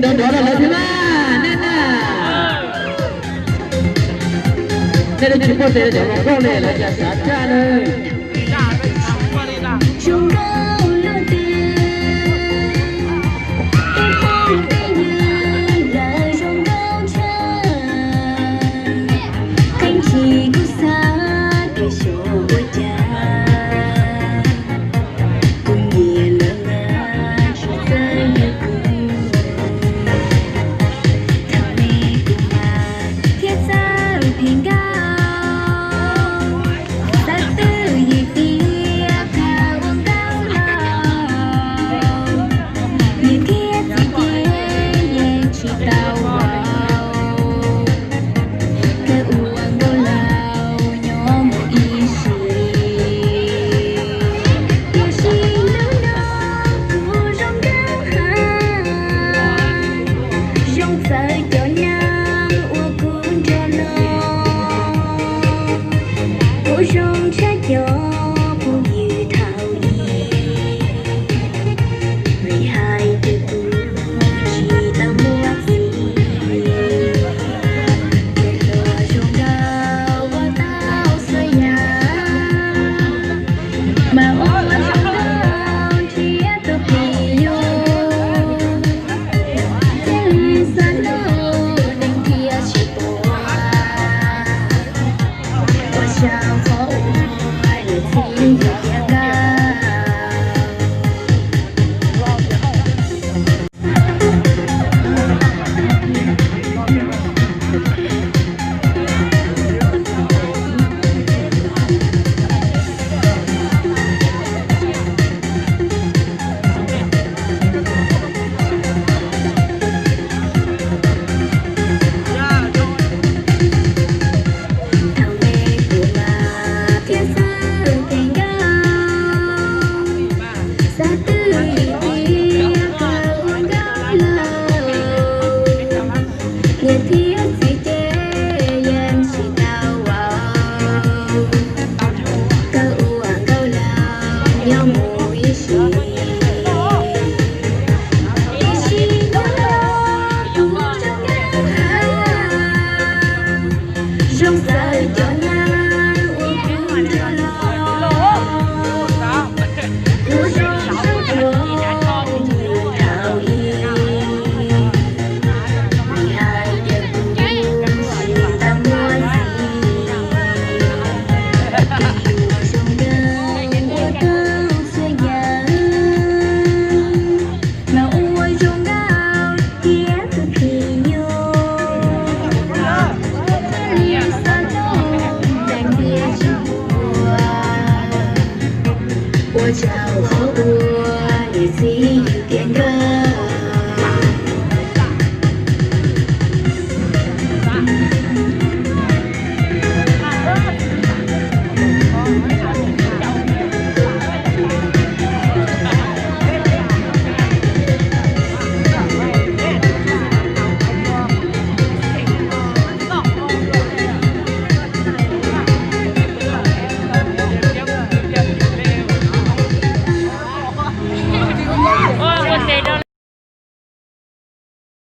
Cov nrov rau lawv thiab na, nej na. Nej tsis muaj tes cov hluas nkauj li lawv cas xav tshaj na. Zoo nkauj luaj nti, tej phooj tej ywg lawv zoo nkauj tshaj. Qee tsib kuj xav tias xyov ua cas kuv nyiam lawv mas tsis txawj yog kuv. Thaum me kuv mas thiaj txawj phem nkauj, xav twj ywm tias kawg ua nkauj laus, niam thiab txiv ces yeej tsis tau vau. Kawg ua nkauj laus nyob mus ib sim, tiam sis hnub no kuv zoo nkauj heev, zoo txawv cov neeg uas kuv nrog los, kuv zoo tshaj cov phooj ywg thaum ub. Vim hais tias kuv tsis tau muaj txiv, ces hluas zoo nkauj ua tau txhua yam, mas ua zoo nkauj nrhiav tus phim nyuj, thiaj li xav nrog neeg thiab tsis pom, ua tsaug qhov uas niam txiv yus tiav nkauj. Thaum me kuv mas thiaj txawj phem nkauj, xav twj ywm tias kawg ua nkauj laus, niam thiab txiv ces yeej tsis tau vau. Kawg ua nkauj laus nyob mus ib sim, tiam sis hnub no kuv zoo nkauj heev, zoo txawv cov neeg uas kuv nrog los, kuv zoo tshaj cov phooj ywg thaum ub. Vim hais tias kuv tsis tau muaj txiv, ces yus zoo nkauj ua tau txhua yam, mas ua zoo nkauj thiab tus phim nyuj, thiaj li xav nrog neeg thiab tsis pom, ua tsaug qhov uas niam txiv yus tiav nkauj. Ua tes